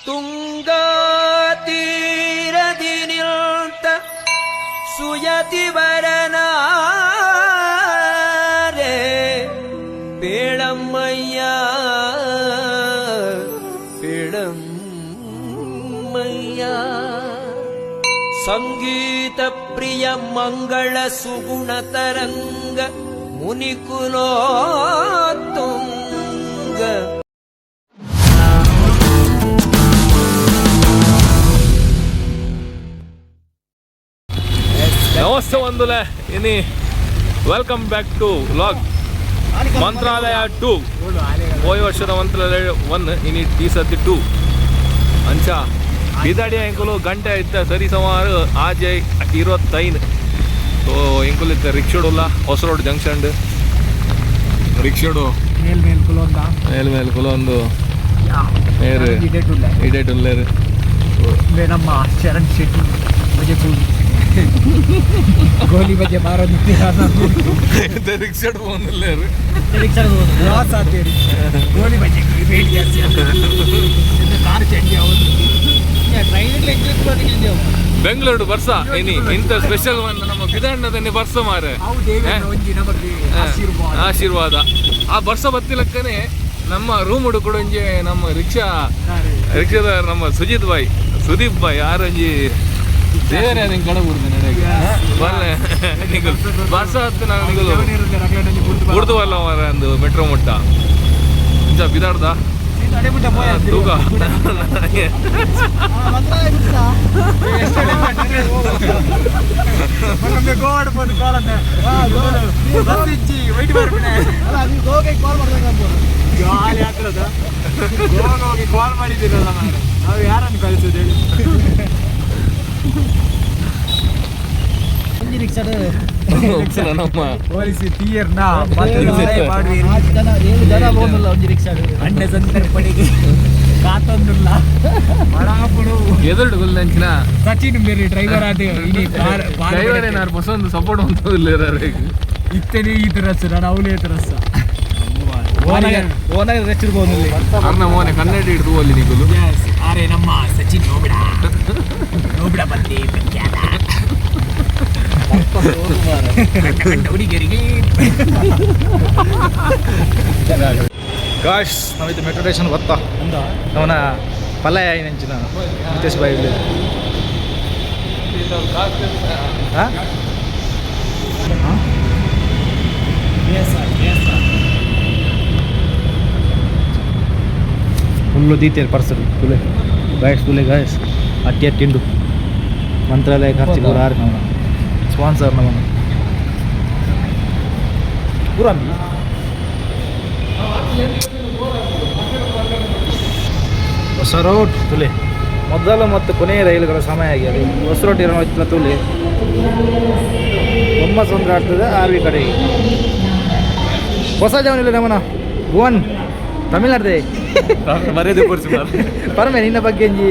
ತುಂಗಾ ತೀರದಿ ನಿಲ್ತ ಸುಯತಿ ವರನಾರೆ ಪೇಳಮ್ಮಯ್ಯ ಪೇಳಮ್ಮಯ್ಯ ಸಂಗೀತ ಪ್ರಿಯ ಮಂಗಳ ಸುಗುಣ ತರಂಗ ಮುನಿಕುಲೋ ತುಂಗ. ನಮಸ್ತೆ ಒಂದುಲೆ ಇನಿ welcome back to vlog Mantralaya 2. ಹೋಯ್ ವರ್ಷದ ಮಂತ್ರಾಲಯ 1, ಇನಿ ಈ ಸತಿ 2. ಅಂಚ ಬಿದಾಡಿ ಎಂಕುಲು ಗಂಟೆ ಇತ್ತ ಸರಿ ಸುಮಾರು ಆಜೆ 25. ಸೊ ಎಂಕುಲು ಇತ್ತ ರಿಕ್ಷೋಡುಲ್ಲ ಹೊಸ ರೋಡ್ ಜಂಕ್ಷನ್ ರಿಕ್ಷೋಡು. ಮೇಲ್ ಮೇಲ್ ಕುಲೊಂದ. ಮೇಲ್ ಮೇಲ್ ಕುಲೊಂದು ಮೇರು ಇಡೇಟ್ ಉಲ್ಲೇರು. ನಮ್ಮ ಶರಣ್ ಶೆಟ್ಟಿ ಬಜೆ ಗೋಲಿ ಬಜೆ ಮಾರೋದು. ರಿಕ್ಷೋಡ್ ಹೋಗ್ಲೇರು. ಲಾಸ್ ಆತೇರಿ ಗೋಲಿ ಬಜೆ ರೇಟ್ ಜಾಸ್ತಿ, ಕಾರ್ ಚಂಡಿ. ಹೌದು, ಟ್ರೈನ್. ಬೆಂಗಳೂರು ಬರ್ಸ ಇನಿ ಇಂಥ ಸ್ಪೆಷಲ್ ಒಂದು ನಮ್ಮ ಬಿದಾಣ್ಣದಲ್ಲಿ ಬರ್ಸ ಮಾರೆ. ಅವು ದೇವರ ಒಂಜಿ ನಮಗೆ ಆಶೀರ್ವಾದ. ಆಶೀರ್ವಾದ. ಆ ಬರ್ಸ ಬತ್ತಿಲಕ್ಕನೆ ನಮ್ಮ ರೂಮ್ ಹುಡುಕುಡೊಂಜಿ ನಮ್ಮ ರಿಕ್ಷಾ ರಿಕ್ಷಾದ ನಮ್ಮ ಸುಜಿತ್ ಬಾಯ್, ಸುದೀಪ್ ಬಾಯ್ ಯಾರೊಂಜಿ ದೇವರೇ ನಿಂಗೆ ಕಡೆ ಬಿಡ್ದು ನಡೆಗೆ ಬಲ್ಲೆ ನಿಂಗೆ ಬರ್ಸ ಹತ್ತು ನಾನು ನಿಂಗೆ ಬುಡ್ದು ಬಲ್ಲ ಮಾರ ಅಂದು ಮೆಟ್ರೋ ಮುಟ್ಟ ಇಂಚ ಬಿದಾಡ್ದ ತೂಕ. ಹೋಗಿ ಕಾಲ್ ಮಾಡಿದ್ದೀರಲ್ಲ ಮಾರ್ರೆ. ನಾವು ಯಾರನ್ನು ಕಳಿಸೋದು ಹೇಳಿ. ನಮ್ಮ ಪೊಲೀಸ್ ತೀರ್ನ ಅಂಡೆ ಸಂದರ್ಪಣಿಗೆ ಕಾತೊಂದುಲ್ಲ ಬಡಾಪುಡು. ಎದುರು ಗುಲ್ದಂಚಿನ ಸಚಿನ್ ಬೇರೆ ಡ್ರೈವರ್ ಆದ ಇಡೀ ಡ್ರೈವರ್ ಏನಾರು ಹೊಸೊಂದು ಸಪೋರ್ಟ್ ಅಂತ ಇಲ್ಲ. ಇತ್ತನೇ ಈ ರಸ್ಸ ನಾನು ಅವನೇ ರಸ್ಸ. ಅರ್ನ ಮೋನೆ ಕನ್ನಡ ಹಿಡಿದು ಅಲ್ಲಿ ನಿಗುಲು. ಅರೆ ನಮ್ಮ ಸಚಿನ್ ನೋಬಿಡ ನೋಬಿಡ ಬಂದಿ ಬೆಂಕ್ಯಾದ ಹುಡುಗಿಯರಿಗೆ. ಗಾಶ್, ನಾವಿದ್ದು ಮೆಟ್ರೋ ಸ್ಟೇಷನ್ ಗೊತ್ತಾ ಅವನ ಪಲ್ಲಯ ನಂಚಿನ ನಿತೇಶ್ ಬಾಯ್ ಇಲ್ಲಿ. ಹಾಂ, ಫುಲ್ಲು ದೀತೇರು ಪರ್ಸರು ತುಲೆ ಗಾಯಸ್ ತುಲೆ ಗಾಯಸ್ ಅಟ್ಟಿ ಅಟ್ಟಿಂಡು ಮಂತ್ರಾಲಯ ಖರ್ಚು ಪೂರ ಆರು ನಮ್ಮನ ಸ್ಪಾನ್ಸರ್ ನಮ್ಮನ ಪೂರ. ಹೊಸ ರೋಡ್ ತುಲೆ ಮೊದಲ ಮತ್ತು ಕೊನೆಯ ರೈಲುಗಳ ಸಮಯ ಆಗಿದೆ. ಹೊಸ ರೋಡ್ ಇರೋ ತುಲೆ ಬೊಮ್ಮಸಂದ್ರ ಆಗ್ತದೆ ಆರ್ ವಿ ಕಡೆಗೆ. ಹೊಸ ಜವನಿಲ್ಲ ನಮ್ಮನ ಭುವನ್ ತಮಿಳ್ನಾಡ್ದೆ. ಮರ್ಯಾದೆ. ಪರಮೆ ನಿನ್ನ ಬಗ್ಗೆ ಒಂಜಿ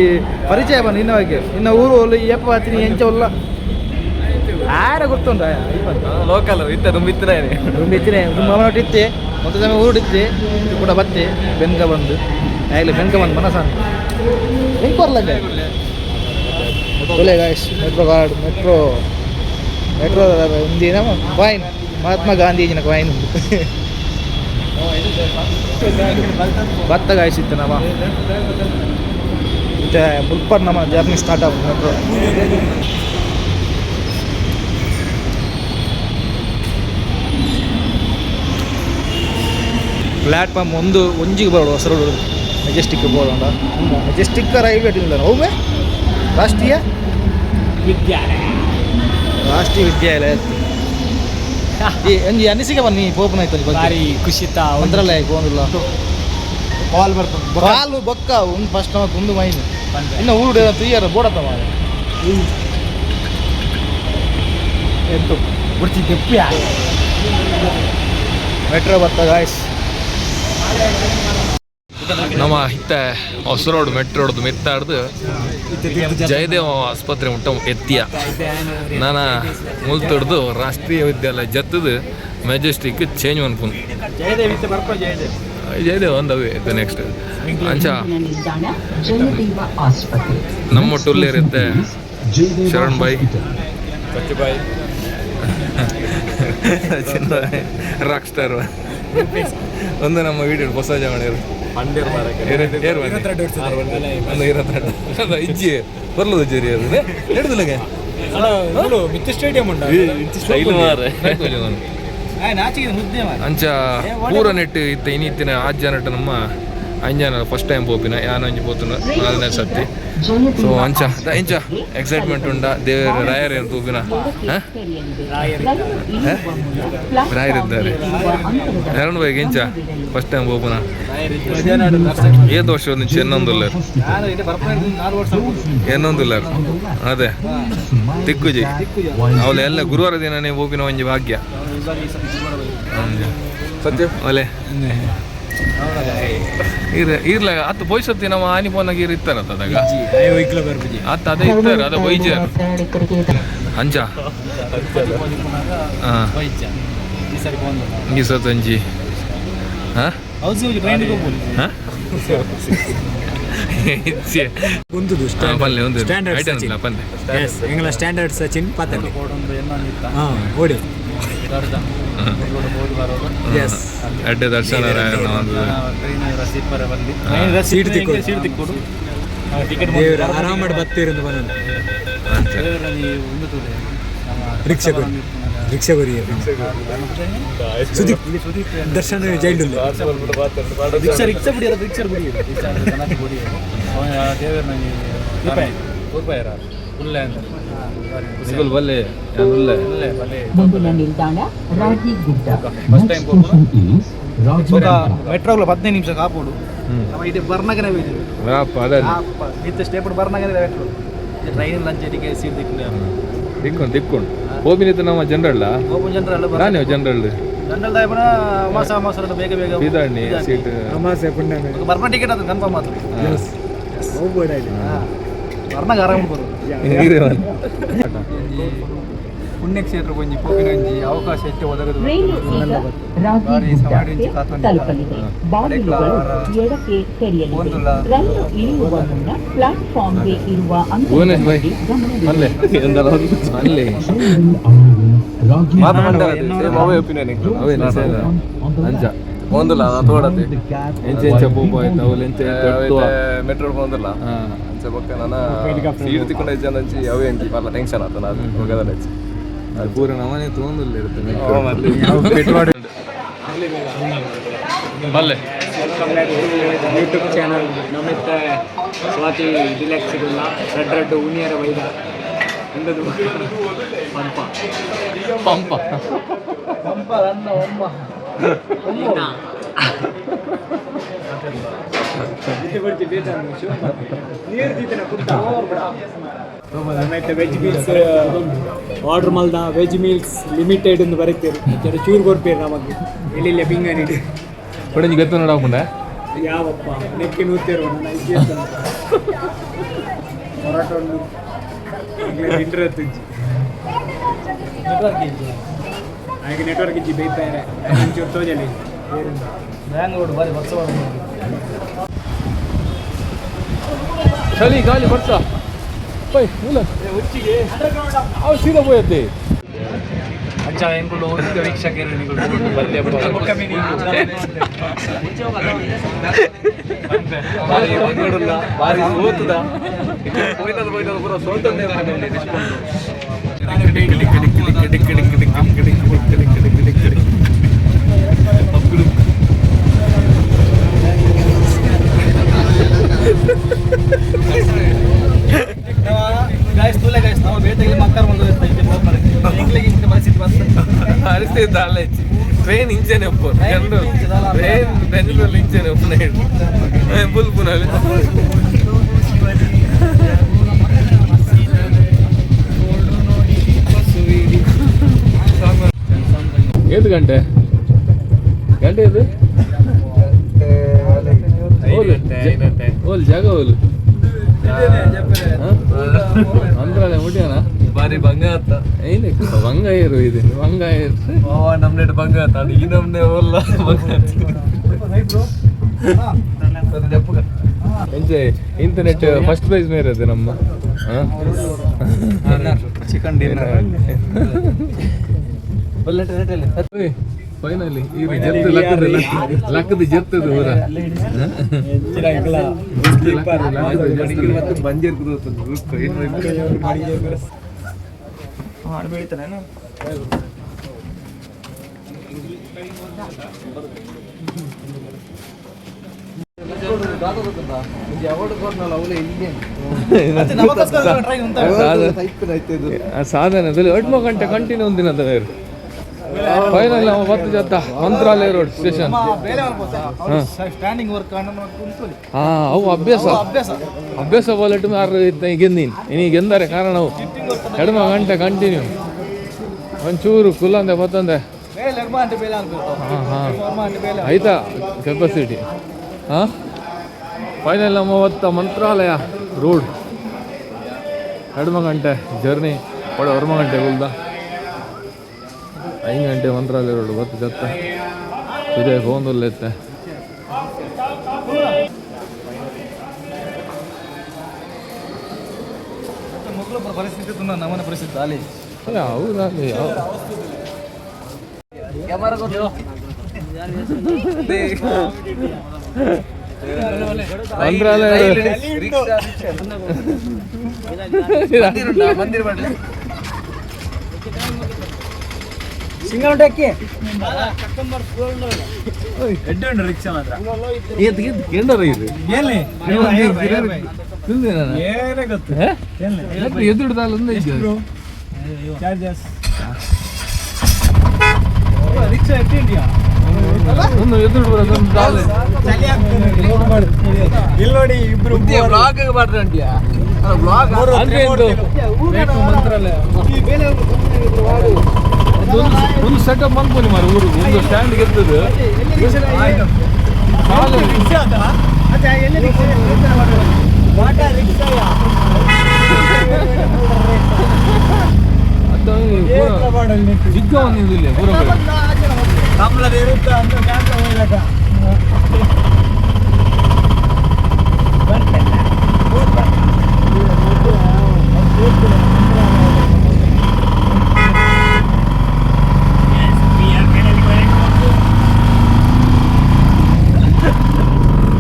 ಪರಿಚಯ ಬನ್ನ, ನಿನ್ನ ಬಗ್ಗೆ, ನಿನ್ನ ಊರು ಒಲ್ಲ ಏಪ ಹತ್ತಿನಿ ಎಂಚ ಒಲ್ಲ ಆರ ಗೊತ್ತುಂಟ. ಲೋಕಲ್ ಇತ್ತ ತುಂಬಿತ್ತಿನ. ಇತ್ತಿನೇ ಮಾಮನೊಟ್ಟು ಇತ್ತೆ ಮತ್ತೆ ಸಮಯ ಊರು ಇತ್ತೆ ಕೂಡ ಬತ್ತೆ ಬೆನ್ಕ ಬಂದು ಆಗಲಿ ಬೆನ್ಕ ಬಂದು ಮನಸ್ಸ ಹೆಂಗೆ ಒಳ್ಳೆ guys. Metro card metro metro ಒಂದಿನ ಕಾಯಿನ್ ಮಹಾತ್ಮ ಗಾಂಧೀಜಿನ ಕಾಯಿನ್ ಭತ್ತ ಗಾಯ್ಸ್ ಇತ್ತು ನಮ್ಮ ಮತ್ತೆ ಮುಲ್ಪರ್ ನಮ್ಮ ಜರ್ನಿ ಸ್ಟಾರ್ಟ್ ಆಗ ಮೆಟ್ರೋ ಪ್ಲ್ಯಾಟ್ಫಾರ್ಮ್ ಒಂದು ಒಂಜಿಗೆ ಬರೋಡು ಹೊಸ road Majestic board Majestic railway ನಿಲ್ದಾಣ ಒಮ್ಮೆ ರಾಷ್ಟ್ರೀಯ ವಿದ್ಯಾಲಯ. ರಾಷ್ಟ್ರೀಯ ವಿದ್ಯಾಲಯ. ಈ ಒಂಜಿ ಅನಿಸಿಕೆ ಬನ್ನಿ ಪೋಪನ ಆಯ್ತು. ಭಾರಿ ಖುಷಿತ. ಮಂತ್ರಾಲಯ ಪೋಂದುಲ್ಲ. ಕಾಲ್ ಬರ್ತದೆ. ಕಾಲು ಬೊಕ್ಕ ಒಂದು ಫಸ್ಟ್ ನಮಕ್ ಒಂದು ಮೈನ್ ಇನ್ನು ಊರು ತುಯ್ಯರ ಬೋಡತ್ತ ಮಾರೆ. ಎಂತು ಬುಡ್ಚಿ ದೆಪ್ಪಿಯ. ಮೆಟ್ರೋ ಬರ್ತಾ ಗಾಯ್ಸ್. ನಮ್ಮ ಇತ್ತ ಹೊಸ ರೋಡ್ ಮೆಟ್ರೋ ರೋಡ್ ಮಿತ್ತಾಡ್ದು ಜಯದೇವ ಆಸ್ಪತ್ರೆ ಮುಟ್ಟ ಎತ್ತಿಯ ನಾನ ಮುಲ್ತೊಡ್ದು ರಾಷ್ಟ್ರೀಯ ವಿದ್ಯಾಲಯ ಜತ್ತದು ಮೆಜೆಸ್ಟಿಕ್ ಚೇಂಜ್ ಮನ್ಪುನು. ಜಯದೇವ್ ಇತ್ತೆ ಬರ್ಪ ಜಯದೇವ್. Jayadeva ಒಂದವೇ next ಅಂಚ. ಮುಂದಿನ ನಿಲ್ದಾಣ ಜಯದೇವ ಆಸ್ಪತ್ರೆ. ನಮ್ಮ ಟುಲ್ಲೇರಿತ್ತೆ ಶರಣ್ ಬಾಯ್, ರಾಕ್ ಸ್ಟಾರ್. ಒಂದು ನಮ್ಮ ವಿಡಿಯೋ ಹೊಸ ಜವಣಿಯರು ಒಂದು 22 ಇಜ್ಜಿ ಬರ್ಲದ ಜರಿ ಅದು ಹಿಡಿದಿಲ್ಲಗೆ. ಮಿತ್ತ ಸ್ಟೇಡಿಯಂ ಉಂಟು. ಅಂಚ ಪೂರ ನೆಟ್ ಇತ್ತ ಇನಿ ಇತ್ತಿನ ಆಜ್ ನೆಟ್ ನಮ್ಮ ಅಂಜನ ಫಸ್ಟ್ ಟೈಮ್ ಪೋಪಿನ ಯಾನ ಒಂಜಿ ಪೋತುನ ನಾಲ್ನೇ ಸತಿ. ಸೊ ಅಂಚ ಇಂಚ ಎಕ್ಸೈಟ್ಮೆಂಟ್ ಉಂಡ ದೇವರ ರಾಯರ್ ಏನು ತೂಪಿನ? ರಾಯರಿದ್ದಾರೆ. ಶರಣ್ ಬೈಗ್ ಇಂಚ ಫಸ್ಟ್ ಟೈಮ್ ಪೋಪುನ? ಏತ್ ವರ್ಷ ಒಂದು ಎನ್ನೊಂದುಲ್ಲ ಎನ್ನೊಂದುಲ್ಲ ಅದೇ ತಿಕ್ಕುಜಿ ಅವಳು ಎಲ್ಲ ಗುರುವಾರ ದಿನನೇ ಪೋಪಿನ ಒಂಜಿ ಭಾಗ್ಯ ಸತ್ಯ ಒಲೆ ಇರ್ ಇರ್ಲ ಅತ್ತ ಪೋಯ್ಸತ್ತಿ ನಮ್ಮ ಆನಿ ಪೋನಾಗ ಇರ್ ಇತ್ತಾರತ್ತ ಅದಾಗ ಅತ್ತ ಅದೇ ಇತ್ತಾರೆ ಅದ ಬೈಜ ಅಂಚ. ಹಾ, ಈ ಸತಂಜಿ ಹಾ ಹಾ ಒಂದು ಪಲ್ಲೆ ಒಂದು ಸ್ಟ್ಯಾಂಡರ್ಡ್ ಐಟಮ್ ಸಚಿನ್. ಪಲ್ಲೆ. ಎಸ್, ಎಂಗಳ ಸ್ಟ್ಯಾಂಡರ್ಡ್ ಸಚಿನ್ ಪಾತಲ್ಲಿ. ಹಾಂ, ಓಡಿ. ಎಸ್. ಅಡ್ಡೆ ದರ್ಶನ ರಾಯನ ಒಂದು. ಸೀಟ್ ತಿಕ್ಕೋಡು, ಸೀಟ್ ತಿಕ್ಕೋಡು. ದೇವ್ರ ಆರಾಮಡ್ ಬತ್ತೀರಂದು ಬಂದ. ಅಂಚ. ರಿಕ್ಷಾ ಕೊಡಿ, ರಿಕ್ಷಾ ಕೊಡಿ. ಸುದೀಪ್ ದರ್ಶನ ಜೈಲ್ಡುಲ್ಲ. ರಿಕ್ಷಾ ರಿಕ್ಷಾ ಬಿಡಿ, ರಿಕ್ಷಾ ಬಿಡಿ. ನಿಗುಲ್ ಬಲ್ಲೆ ಯಾನುಲ್ಲೆ. ಮುಂದಿನ ನಿಲ್ದಾಣ ರಾಗಿಗುಡ್ಡ. ಮೆಟ್ರೋಗ್ಲ 15 ನಿಮಿಷ ಕಾಪೋಡು. ನಮ್ಮ ಇಡೀ ಬರ್ನಗನೇ ಬೈದಿರು. ರಾಪ ಅದೇ. ಇತ್ತ ಸ್ಟೇಪ್ ಬರ್ನಗನೇ metro train lunch ಇದಕ್ಕೆ ಸೀಟ್ ದಿಕ್ಕಿಲ್ಲ. ದಿಕ್ಕೊಂಡು ದಿಕ್ಕೊಂಡು ಹೋಗಿನಿತ್ತು ನಮ್ಮ ಜನರಲ್ಲ. Open general. ನಾನೇ ಜನರಲ್. ಜನರಲ್ ದಾಯಪನ ಮಾಸ ಮಾಸ ಬೇಗ ಬೇಗ. ಬೀದಾಣಿ ಸೀಟ್. ಅಮಾಸೆ ಪುಣ್ಯಮೆ. ಬರ್ನ ಟಿಕೆಟ್ ಅದು ಕನ್ಫರ್ಮ್ ಆತು. ಹೋಗ್ಬೇಡ ಇಲ್ಲಿ. ಬರ್ನಾಗ ಆರಾಮ ಬರೋದು. ಪುಣ್ಯಕ್ಷೇತ್ರ ಒಂಜಿ ಪೋಪಿನ ಒಂಜಿ ಅವಕಾಶ ಇತ್ತೆ ಒದಗದು. ರೈಲು ಈಗ ರಾಗಿಗುಡ್ಡಕ್ಕೆ ತಲುಪಲಿದೆ. ಬಾಗಿಲುಗಳು ಎಡಕ್ಕೆ ತೆರೆಯಲಿದೆ. ರೈಲು ಇಳಿಯುವ ಮುನ್ನ ಪ್ಲಾಟ್ಫಾರ್ಮ್ಗೆ ಇರುವ ಭುವನೇಶ್ ಭಾಯ್. ಅಂತರದ ಗಮನವಿರಲಿ. ಅಲ್ಲೇ ಅಲ್ಲೇ ಅವೇನೆ ಸೇರ ಅಂಚ ಒಂದಿಲ್ಲ ತೋಡತಿ. ಎಂಚ ಎಂಚ ಪೋಪ ಆಯ್ತು ಅವಳು ಎಂಚ ತೊಟ್ಟು. ಮೆಟ್ರೋ ಬಂದಿಲ್ಲ. ಅಂಚ ಬೊಕ್ಕ ನನ್ನ ಸೀಟ್ ತಿಕ್ಕೊಂಡ ಇಜ್ಜಂದಂಚಿ ಅವೇ ಎಂಚಿ ಪರ್ಲ ಟೆನ್ಷನ್ ಆತ ನಾನು ಹೋಗದಲ್ಲ. ಅದು ಪೂರ ನಮನೆ ತೋಂದುಲ್ಲ ಇರುತ್ತೆ. ಬಲ್ಲೆ. ಯೂಟ್ಯೂಬ್ ಚಾನಲ್ ನಮಿತ್ತ ಸ್ವಾತಿ ಡಿಲೆಕ್ಸ್ ಇಲ್ಲ ರಡ್ ರಡ್ಡು ಉನಿಯರ ವೈದ ಅಂದದು ಪಂಪ. ಪಂಪ. ಪಂಪ ನನ್ನ ಒಮ್ಮ. ನಮ್ಮೈತೆ veg meals order ಮಲ್ದ. Veg meals limited ಎಂದು ಬರೀತೀರು. ಜರ ಚೂರು ಕೊರ್ಪೀರು ನಮಗೆ ಎಲ್ಲಿಲ್ಲ ಬಿಂಗನಿಡು. ಕೊಡಂಜಿ ಗೊತ್ತ ನೋಡಾಕೊಂಡ. ಯಾವಪ್ಪ ನೆಕ್ಕಿ ನೂತೇರು ನನ್ನ ಹೊರಟ ಉಂಡು ತಿಂಡ್ರೆ ತುಜ್ಜಿ. ನೆಟ್ವರ್ಕ್ ಇಜ್ಜಿ. ಹಾಗೆ ನೆಟ್ವರ್ಕ್ ಇಜ್ಜಿ ಬೈತಾರೆ ಒಂಚೂರು ತೋಜಲಿ. ಬ್ಯಾಂಗ್ಳೂರು ಬಾರಿ ವರ್ಷ. ಚಳಿ ಗಾಳಿ ಬರ್ತಾ ಪೈ ಮೂಲ ಅವು ಸೀದಾ ಪೋಯತ್ತೆ. ಅಂಚ ಎಂಕುಲು ವೀಕ್ಷಕರು ಬಲ್ಲೆ. ಬಾರಿ ಬಂಗಡುಲ್ಲ ಬಾರಿ ಸೋತದ ಪೋಯ್ನದ ಪೋಯ್ನದ ಪೂರ ಸೋತಂದೇ. ಡಿಕ್ ಡಿಕ್ ಡಿಕ್ ಡಿಕ್ ಡಿಕ್ ಡಿಕ್ ಡಿಕ್ ಡಿಕ್ ಡಿಕ್. ಗಾಯ್ಸ್ ತೂಲೆ ಗಾಯ್ಸ್, ನಾವು ಬೇಟೆಗೆ ಮಕ್ಕಳು ಬಂದು ಎಂಗ್ಲಿಗೆ ಇಂಚಿನ ಪರಿಸ್ಥಿತಿ ಬರ್ತದೆ. ಪರಿಸ್ಥಿತಿ ದಾಲ ಟ್ರೈನ್ ಇಂಚನೆ ಒಪ್ಪು general train general ಇಂಚನೆ ಒಪ್ಪು ಬುಲ್ ಪುನಲ್ಲಿ. ಏದು ಗಂಟೆ ಗಂಟೆ ಇದು ಓಲ್ ಓಲ್ ಜಾಗ ಓಲ್ ಅಂದ್ರಲ್ಲ ಮುಟ್ಟಿಯಾನ. ಬಾರಿ ಬಂಗ ಆತ. ಏನ್ ಬಂಗ ಇರು ಇದು ಬಂಗ ಇರು. ಓ ನಮ್ನೆಟ್ ಬಂಗ ಆತ ಅದು ಈ ನಮ್ನೆ ಓಲ್ಲ ಬಂಗ ಆತ. ಎಂಜಾಯ್ ಇಂಟರ್ನೆಟ್ ಫಸ್ಟ್ ಪ್ರೈಸ್ ಮೇರದು ನಮ್ಮ. Chicken dinner. Finally ಇದು ಜೆತ್ತು ಲಕ್ಕದ ಲಕ್ಕದ ಜೆತ್ತದು ಊರ. ಸಾಧನದಲ್ಲಿ ಎಡ್ಮ ಗಂಟೆ ಕಂಟಿನ್ಯೂ ಒಂದಿನ ಬೇರೆ. ಫೈನಲ್ ನಾವು ಬತ್ತು ಜತ್ತ Mantralaya road station. Standing work. ಹಾ, ಅವು ಅಭ್ಯಾಸ. ಅಭ್ಯಾಸ. ಅಭ್ಯಾಸ ಬೋಲೆಟ್ ಮಾರು ಗೆಂದಿನ್ ಇನಿ ಗೆಂದರೆ ಕಾರಣ ಅವು ಎಡಮ ಗಂಟೆ ಕಂಟಿನ್ಯೂ ಒಂಚೂರು ಕುಲ್ಲಂದೆ ಬತ್ತಂದೆ. ಬೇಲೆ ಎಡ್ಮ ಗಂಟೆ ಬೇಲೆ ಅನ್ಬೇಕು. ಹಾಂ ಹಾಂ ಎಡ್ಮ ಗಂಟೆ ಬೇಲೆ. ಆಯ್ತಾ ಕೆಪಾಸಿಟಿ. ಹಾಂ, ಫೈನಲ್ ನಮ್ಮ ಹೊತ್ತ ಮಂತ್ರಾಲಯ ರೋಡ್. ಎಡಮ ಗಂಟೆ ಜರ್ನಿ ಒಳ ಒರ್ಮ ಗಂಟೆ ಕುಲ್ದ 5 ಗಂಟೆ ಮಂತ್ರಾಲಯ ರೋಡ್ ಬತ್ತು ಜತ್ತ ವಿಜಯ್ ಫೋನ್ ಎತ್ತೆ. ಮತ್ತೆ ಮೊದಲು ಪರಿಸ್ಥಿತಿ ತುಂಬ ನಮ್ಮನೆ ಪರಿಸ್ಥಿತಿ ಅಲ್ಲಿ. ಅಲ್ಲ, ಹೌದಾ? ಮಂತ್ರಾಲಯ. ರಿಕ್ಷಾ ಮಾತ್ರ. ಕೇಂದ್ರ ಇದು. ಏನೇ ಗೊತ್ತು? ಎದುರು ಚಾರ್ಜಸ್ ರಿಕ್ಷಾ ಎಟ್ಟಿಂಡಿಯಾ. ಒಂದು ಎದುರು ಬರೋದು ದಾಲ್. ಚಳಿ ಆಗ್ತದೆ ಇಲ್ಲಿ ನೋಡಿ ಇಬ್ರು. ಅಂದ್ರೆ ಇದು ಮಂತ್ರಾಲಯ. ಒಂದು ಒಂದು ಸೆಟಪ್ ಮನ್ಪುನಿ ಮಾರ ಊರು ಒಂದು ಸ್ಟ್ಯಾಂಡ್ ಗೆದ್ದದು. Rickshaw rickshaw. ಜಿಗ್ಗ ಒಂದು ಇಲ್ಲಿ ಪೂರ ಕಡೆ. ಕಮಲದ ಇರುತ್ತ ಅಂತ ಕ್ಯಾಮ್ರಾ ಹೋಗ್ಲಕ.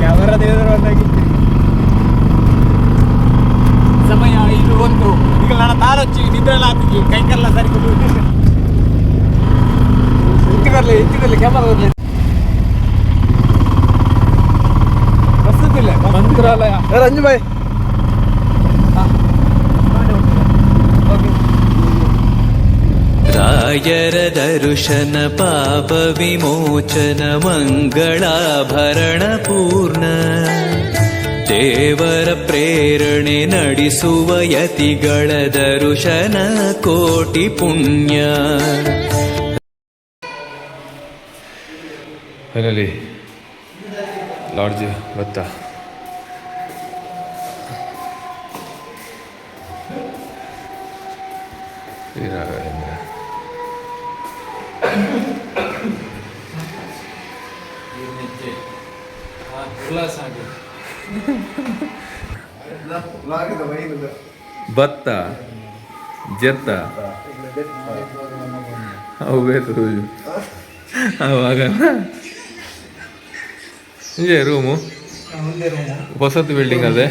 ಕ್ಯಾಮರಾ ದೇವರು ಒಂದಾಗಿತ್ತು. ಸಮಯ 5:01. ಈಗ ನಾನು ತಾರಚ್ಚಿ ನಿದ್ರೆ ಹಾಕಿ ಕೈ ಕಲ್ಲ ಸರಿ. ಇಂತಿ ಬರಲಿ ಕ್ಯಾಮರಾ ಬರಲಿ. ಮಂತ್ರಾಲಯ. ರಂಜು ಬಾಯ್. ರಾಯರ ದರುಶನ ಪಾಪ ವಿಮೋಚನ ಮಂಗಳಾಭರಣ ಪೂರ್ಣ ದೇವರ ಪ್ರೇರಣೆ ನಡೆಸುವ ಯತಿಗಳ ದರುಶನ ಕೋಟಿ ಪುಣ್ಯ. ಫೈನಲಿ ಲಾಡ್ಜ್ ಬತ್ತ. ಶ್ರೀ ರಾಘವೇಂದ್ರ. ಭತ್ತ ಜೆತ್ತ ಅವು ಬೇಕು ಆವಾಗ. ಇಂಜೆ ರೂಮು ವಸತಿ ಬಿಲ್ಡಿಂಗ್. ಅದೇ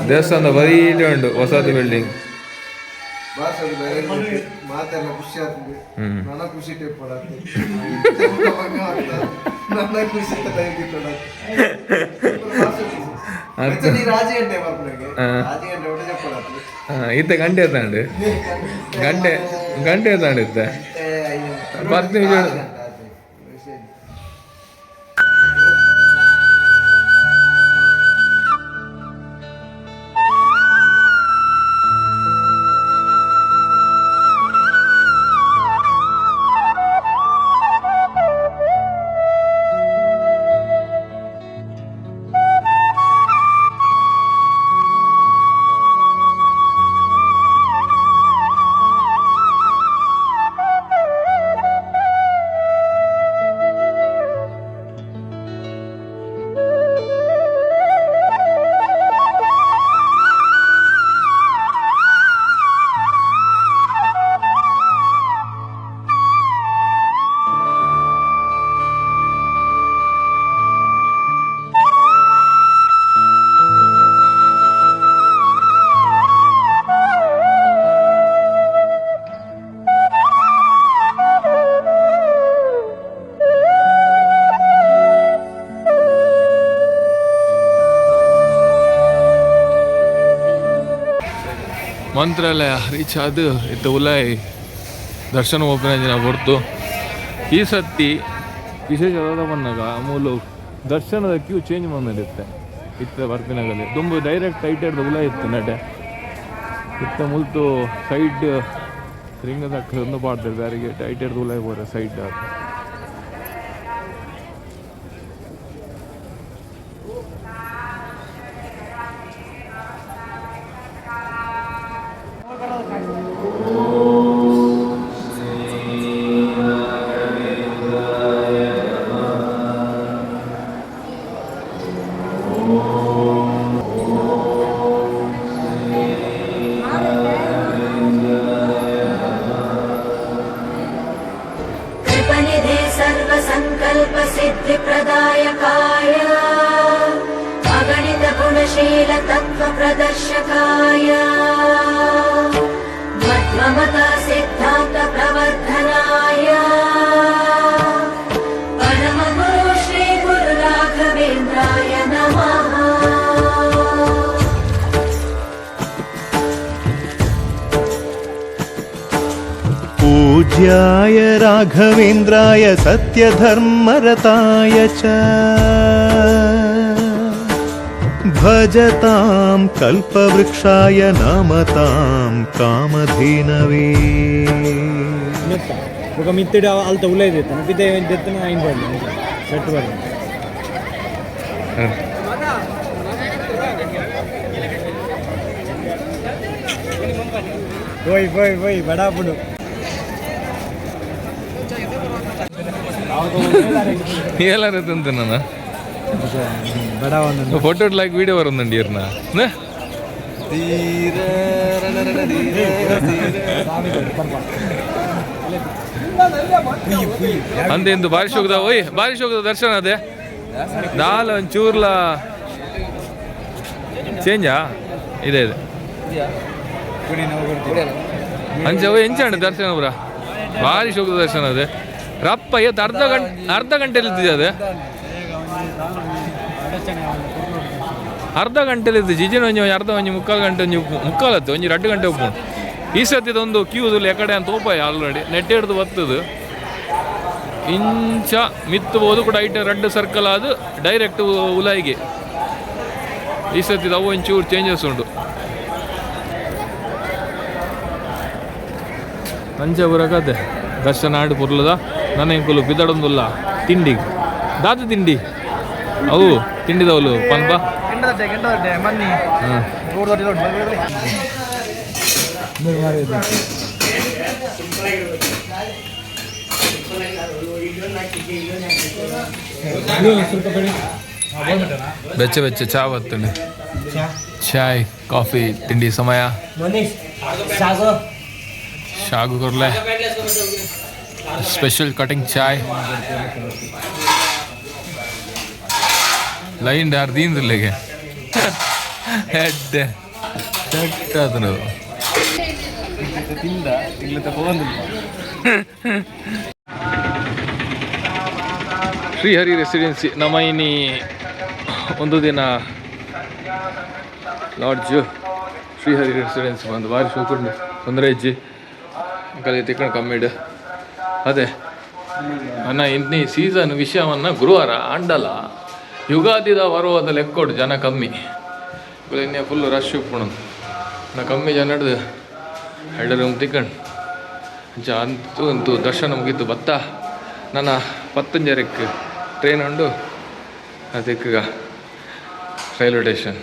ದೇವಸ್ಥಾನದ ಬರೀ ಉಂಟು ವಸತಿ ಬಿಲ್ಡಿಂಗ್. ಮಾತೆಲ್ಲ ಖುಷಿ ಆಗ್ತದೆ. ಹ್ಮ್. ನನ್ನ ಖುಷಿ ಟೇಪ್ ಕೊಡತ್ತೆ, ನನ್ನ ಖುಷಿ. ರಾಜಿ ಗಂಟೆ ಬರ್ಪುನಗೆ. ರಾಜಿ ಗಂಟೆ ಒಟ್ಟು చెప్పಡತ್ತೆ. ಇತ್ತೆ ಗಂಟೆ ಎತ್ತಾಂಡು? ಗಂಟೆ ಗಂಟೆ ಎತ್ತಾಂಡು ಇತ್ತೆ? 10 ನಿಮಿಷ. ಮಂತ್ರಾಲಯ ರೀಚ್ ಆದ್ ಇತ್ತೆ ಉಲಾಯಿ ದರ್ಶನ ಓಪನ್ ಹೊರ್ತು. ಈ ಸತಿ ವಿಶೇಷ ಬಂದಾಗ ಮೂಲು ದರ್ಶನದ ಕ್ಯೂ ಚೇಂಜ್ ಬಂದಿರುತ್ತೆ. ಇತ್ತೆ ಬರ್ಪಿನಗಲಿ ದುಂಬು ಡೈರೆಕ್ಟ್ ಐಟ್ ಹಿಡ್ದು ಉಲಾಯಿ ಇತ್ತು ನಡೆ. ಇತ್ತ ಮುಲ್ತು ಸೈಡ್ ರಿಂಗ್ ದಕ್ಕ ಒಂದು ಪಾಡ್ತಾರೆ ಬ್ಯಾರಿಗೇಟ್ ಐಟ್ ಹಿಡ್ದು ಉಲಾಯಿ ಬೋರೆ ಸೈಡ್ ಅದು. कृपनिधे सर्वसङ्कल्पसिद्धिप्रदायकाय अगणितगुणशीलतत्त्वप्रदर्शकाय मध्वमता सिद्धान्तप्रवर्धनाय परमगुरु श्रीगुरुराघवेन्द्राय नमः। पूज्याय राघवेन्द्राय सत्यधर्मरताय च भजतां कल्पवृक्षाय नमतां कामधेनवे. ಮೆತ್ತ ಬೊಕ ಮಿತ್ತಡ ಅಲ್ತ ಉಲೈ ದೆತ್ತನ ಪಿದೈ ದೆತ್ತನ ಐನ್ ಪಾಡ್ಲೆ ಸೆಟ್ ಪಾಡ್ಲೆ. ಓಯ್ ಓಯ್ ಓಯ್ ಬಡಾಪುಡು. ಎಲ್ಲಾರು ತಿಂತ ನಾನು ಬಡ ಒಂದು ಫೋಟೋ ಲೈಕ್ ವೀಡಿಯೋ ಬರೋದಂడి ಇರ್ನ. ಅಂದೆ ಇಂದು ಬಾರಿಶ್ ಹೋಗದ ಓಯ್ ಬಾರಿಶ್ ಹೋಗದ ದರ್ಶನ ಅದೇ ದಾಲ್ ಒಂಚೂರ್ಲ ಚೇಂಜಾ ಇದೆ ಇದೆ ಅಂಚ ಎಂಚಾಂಡ ದರ್ಶನ ಪುರ ಬಾರಿಶ್ ಹೋಗದ ದರ್ಶನ ಅದೇ ರಪ್ಪ ಇವತ್ತು ಅರ್ಧ ಗಂಟೆ ಅರ್ಧ ಗಂಟೆಲಿ ಇದ್ದಿದೆ ಅದೇ ಅರ್ಧ ಗಂಟೆಲಿ ಇದ್ದು ಜಿಜಿನ ಒಂಜಿ ಅರ್ಧ ಒಂಜಿ ಮುಕ್ಕಾಲು ಗಂಟೆ ಒಂಜಿ ಮುಕ್ಕಾಲು ಹತ್ತು ಒಂಜಿ 2 ಗಂಟೆ ಉಪ್ಪು. ಈ ಸತಿದೊಂದು ಕ್ಯೂದಲ್ಲಿ ಎಕಡೆ ಅಂತ ಓಪಾಯ ಆಲ್ರೆಡಿ ನೆಟ್ ಹಿಡ್ದು ಬರ್ತದೆ ಇಂಚ ಮಿತ್ತು ಬೋದು ಕೂಡ ಐಟ್ ರೆಡ್ ಸರ್ಕಲ್ ಅದು ಡೈರೆಕ್ಟ್ ಉಲಾಯಿಗೆ. ಈ ಸತಿದ ಅವು ಒಂಚೂರು ಚೇಂಜಸ್ ಉಂಟು. ಅಂಚ ಬರಕತೆ ದರ್ಶನ ಆಡು ಪುರ್ಲದ ನನ್ನ ಇಂಕುಲು ಬಿದಡೊಂದುಲ್ಲ ತಿಂಡಿ ದಾದ ತಿಂಡಿ ಅವು ತಿಂಡಿದವಲು ಪನ್ಪ. ಹಾಂ ಬೆಚ್ಚ ಬೆಚ್ಚ ಚಾ ಬರ್ತದೆ. ಚಾಯ್ ಕಾಫಿ ತಿಂಡಿ ಸಮಯ ಶಾಗು ಕೊರ್ಲೆ ಸ್ಪೆಷಲ್ ಕಟಿಂಗ್ ಚಾಯ್ ಲೈನ್ ಯಾರು ದೀನ್ದಿಲ್ಲೆಗೆ ಹೆಡ್ ಸೆಟ್ ಆತನು. ಶ್ರೀಹರಿ ರೆಸಿಡೆನ್ಸಿ ನಮ್ಮ ಇನಿ ಒಂದು ದಿನ ಲಾಡ್ಜ್ ಶ್ರೀಹರಿ ರೆಸಿಡೆನ್ಸಿ ಬಂದು ಭಾರಿ ಶೋಕುಂಡು ತೊಂದರೆ ಇಜ್ಜಿ ಕಲಿ ತಿಕ್ಕಣ ಕಮ್ಮಿಡು ಅದೇ ಅನ್ನ ಇನ್ನಿ ಸೀಸನ್ ವಿಷಯವನ್ನು ಗುರುವಾರ ಆಂಡಲ ಯುಗಾದಿದ ಬರುವುದ ಲೆಕ್ಕೊಡು ಜನ ಕಮ್ಮಿ ಇನ್ನೇ ಫುಲ್ ರಶ್ ಉಪ್ಪುಣು ನಾ ಕಮ್ಮಿ ಜನ ಹಿಡ್ದು ಎರಡು ರೂಮ್ ತಿಕ್ಕಂಡು ಅಂಚ ಅಂತೂ ಅಂತೂ ದರ್ಶನ ಮುಗೀತು ಬತ್ತ ನನ್ನ ಪತ್ತಂಜರಕ್ಕೆ ಟ್ರೈನ್ ಉಂಡು ಅದಕ್ಕೆ ರೈಲ್ವೆ ಸ್ಟೇಷನ್.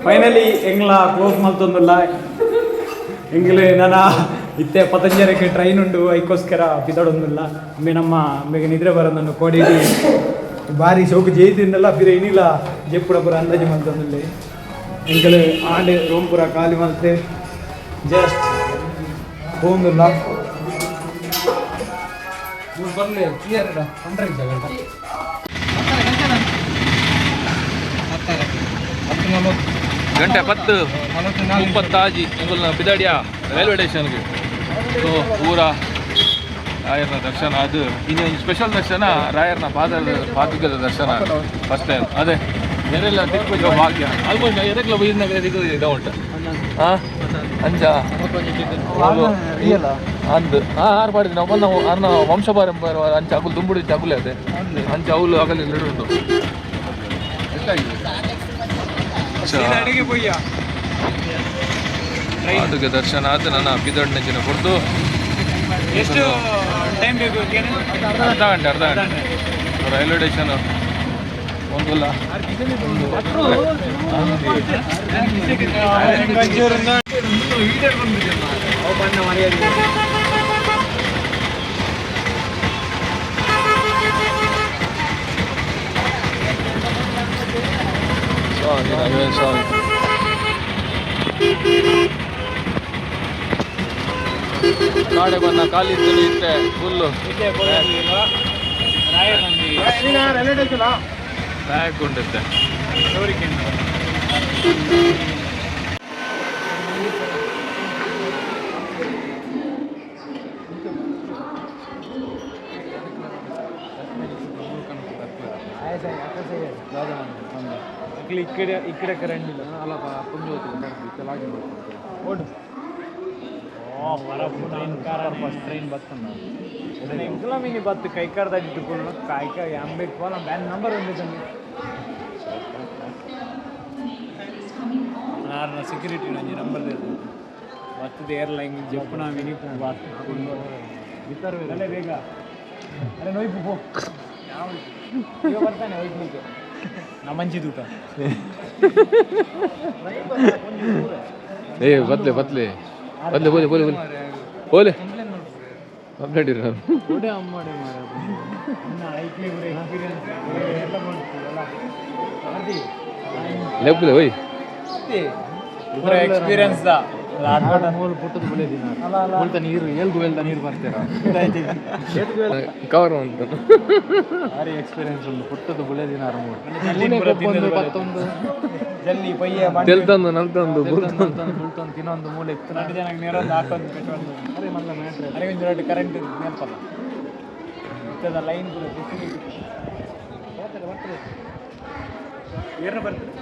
ಫೈನಲಿ ಎಂಗ್ಲ ಕ್ಲೋಸ್ ಮಲ್ತೊಂದುಲ್ಲ ಎಂಗ್ಲೆ ನನ್ನ ಇತ್ತೆ ಪತಂಜರಕ್ಕೆ ಟ್ರೈನ್ ಉಂಡು ಐಕೋಸ್ಕರ ಬಿದಡೊಂದುಲ್ಲ ಅಂಬೆ ನಮ್ಮ ಅಂಬೆಗೆ ನಿದ್ರೆ ಬರೋದನ್ನು ಕೋಡಿಡಿ ಬಾರಿ ಶೋಕು ಜೇತಿಂದಲ್ಲ ಪಿರ ಇನಿಲ ಜೆಪ್ಪುಡ ಪುರ ಅಂದಾಜು ಮಲ್ತೊಂದುಲ್ಲೆ ಎಂಕಲ್ ಆಂಡ್ ರೂಮ್ ಪುರ ಖಾಲಿ ಮಲ್ತೆ ಜಸ್ಟ್ ಹೋಂದುಲ್ಲ. ಗಂಟೆ 10:36 ಎಂಗುಲ್ನ ಬಿದಾಡಿಯ ರೈಲ್ವೆ ಸ್ಟೇಷನ್ಗೆ. ಸೊ ಪೂರ ರಾಯರ್ನ ದರ್ಶನ ಅದು ಇನ್ನು ಒಂದು ಸ್ಪೆಷಲ್ ದರ್ಶನ ರಾಯರ್ನ ಪಾದ ಪಾದುಕದ ದರ್ಶನ ಫಸ್ಟ್ ಟೈಮ್. ಅದೇ ಎರೆಲ್ಲ ತಿಕ್ಕು ಭಾಗ್ಯ. ಆಲ್ಮೋಸ್ಟ್ ಎರೆಕ್ಲ ಬೈದಿನಾಗ ದಿಕ್ಕು ಇದು ಉಂಟು. ಹಾಂ, ಅಂಚ ಅಂದ್ ಆರು ಪಾಡಿದ ನಾವು ಬಂದ ಅನ್ನ ವಂಶ ಪಾರಂಪರ್ಯ ಅಂಚ ಅಗುಲು ದುಂಬುಡಿ ಅಗುಲೆ ಅದೇ ಅಂಚ ಅವಲು ಅಗಲಿ ಉಂಟು. ಅದಕ್ಕೆ ದರ್ಶನ ಆದ ನನ್ನ ಬಿದೊಡ್ಡ ಕೊಡ್ದು. ಎಷ್ಟು ಟೈಮ್ ಬೇಕು? ಅರ್ಧ ಗಂಟೆ, ಅರ್ಧ ಗಂಟೆ. ರೈಲ್ವೆ ಸ್ಟೇಷನ್ ಒಂದುಲ್ಲ. ಸ್ವಾಮಿ ರಾಘವೇಂದ್ರ ಸ್ವಾಮಿ. ಕಾಡೆ ಬನ್ನ ಖಾಲಿ ಇತ್ತು, ಇತ್ತೆ ಫುಲ್ಲು ಬ್ಯಾಗ್ ಉಂಡಿತ್ತೆ. ఇక్కడ ఇక్కడ రండి. ಟ್ರೈನ್ ಬತ್ತಂದ ಎಂಕಲ ಮಿನಿ ಬತ್ತು ಕೈಕಾರ್ದ ಇಟ್ಟುಕೊಂಡು ಕಾಯ್ಕ ಅಂಬೇಕು ಪೋಲ ಬ್ಯಾನ್ ನಂಬರ್ ಒಂದು. ನಾರ್ನ ಸೆಕ್ಯೂರಿಟಿ ನಂಜಿ ನಂಬರ್ ಬತ್ತದ ಏರ್ಲೈನ್ ಜಪ್ಪುನ ಮಿನಿ ಅಲ್ಲೇ ಬೇಗ. ಅರೆ ನೋಯ್ಪು ಪೋ. ಈಗ ಬರ್ತಾನೆ ಹೋಯ್ಲಿಕ್ಕೆ ನಮ್ಮಂಜಿ ಊಟ. ಏ ಬತ್ಲೆ ಬತ್ಲೆ ಬತ್ಲೆ, ಬೋಲೆ ಬೋಲೆ ಬೋಲೆ ಬೋಲೆ, ಕಂಪ್ಲೇಂಟ್ ಇರ. ಲೆಪ್ಪಲೆ ಓಯ್. ಪೂರ ಎಕ್ಸ್ಪೀರಿಯನ್ಸ್ ದಾ. ಪುಟ್ಟದ ಬೆಳೆದಿನ ಮುಲ್ತ ನೀರು ಏಲ್ಗು ವೆಲ್ದ ನೀರು ಬರ್ತೀರಾ? ಕವರ್ ಉಂಟು. ಭಾರಿ ಎಕ್ಸ್ಪೀರಿಯನ್ಸ್ ಉಂಟು. ಪುಟ್ಟದ ಬುಳೆದಿನ ಪತ್ತೊಂದು. ಜಲ್ಲಿ ಪಯ್ಯ. ತೆಲ್ತಂದು ನಲ್ತಂದು ಬುಲ್ತಂದು. ಬುಲ್ತೊಂದು ತಿನ್ನೊಂದು ಮೂಲೆ ಇತ್ತು. ನಾಲ್ಕು ಜನಕ್ಕೆ ನೀರೊಂದು ಹಾಕೊಂದು ಪೆಟ್ರೋಲ್. ಅರೆ ಮಲ್ಲ ಮ್ಯಾಟ್ರ್. ಅರೆ ಒಂಜಿ ರಡ್ಡ್ ಕರೆಂಟ್ ಮೇಲ್ಪಲ್ಲ ಇತ್ತದ ಲೈನ್ ಕೂಡ ಏರ್ನ ಬರ್ತದೆ.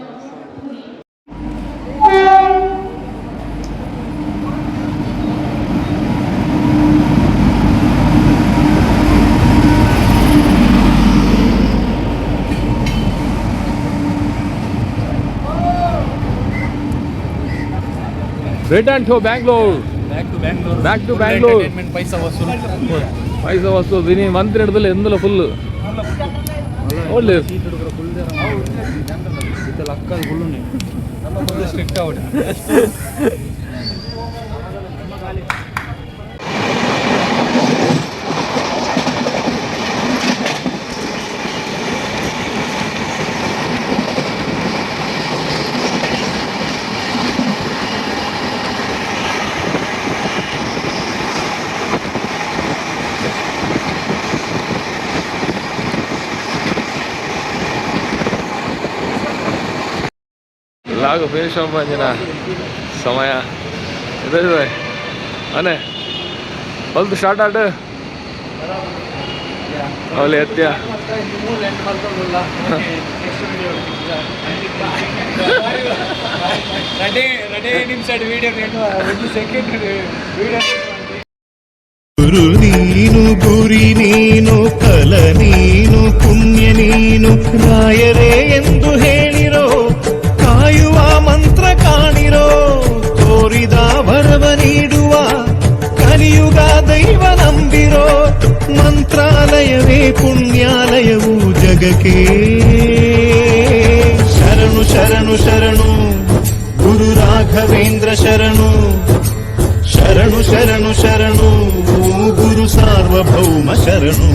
Return to Bangalore. Back to Bangalore. Back to Bangalore. Paisa vasool. ಪೈಸಾ ವಸೂಲ್. ಇನಿ ಮಂತ್ರಿ ಹಿಡ್ದಲ್ಲ ಎಂದಲ ಫುಲ್ ಒಳ್ಳೆ. Strict out. ಲಾಗು ಫಿನಿಶ್ ಅಂಜಿನ ಸಮಯ ಇದೆ ಅನೆ ಹೊಲ್ದು ಸ್ಟಾರ್ಟ್ ಆಟ ಅವಲಿ ಎತ್ಯ. ರೆಡಿ ರೆಡಿ ನಿಮಿಷ ವಿಡಿಯೋ, ಒಂದು ಸೆಕೆಂಡ್ ವಿಡಿಯೋ. ಗುರು ನೀನು, ಗುರಿ ನೀನು, ಫಲ ನೀನು, ಪುಣ್ಯ ನೀನು, ರಾಯರೇ ಎಂದು ಹೇಳಿರೋ, ಕಾಯುವ ಮಂತ್ರ ಕಾಣಿರೋ, ತೋರಿದ ವರವ ನೀಡುವ ಕಲಿಯುಗ ದೈವ ನಂಬಿರೋ, ಮಂತ್ರಾಲಯವೇ ಪುಣ್ಯಾಲಯವು ಜಗಕ್ಕೆ. ಶರಣು ಶರಣು ಶರಣು ಗುರು ರಾಘವೇಂದ್ರ ಶರಣು, ಶರಣು ಶರಣು ಶರಣು ಗುರು ಸಾರ್ವಭೌಮ ಶರಣು.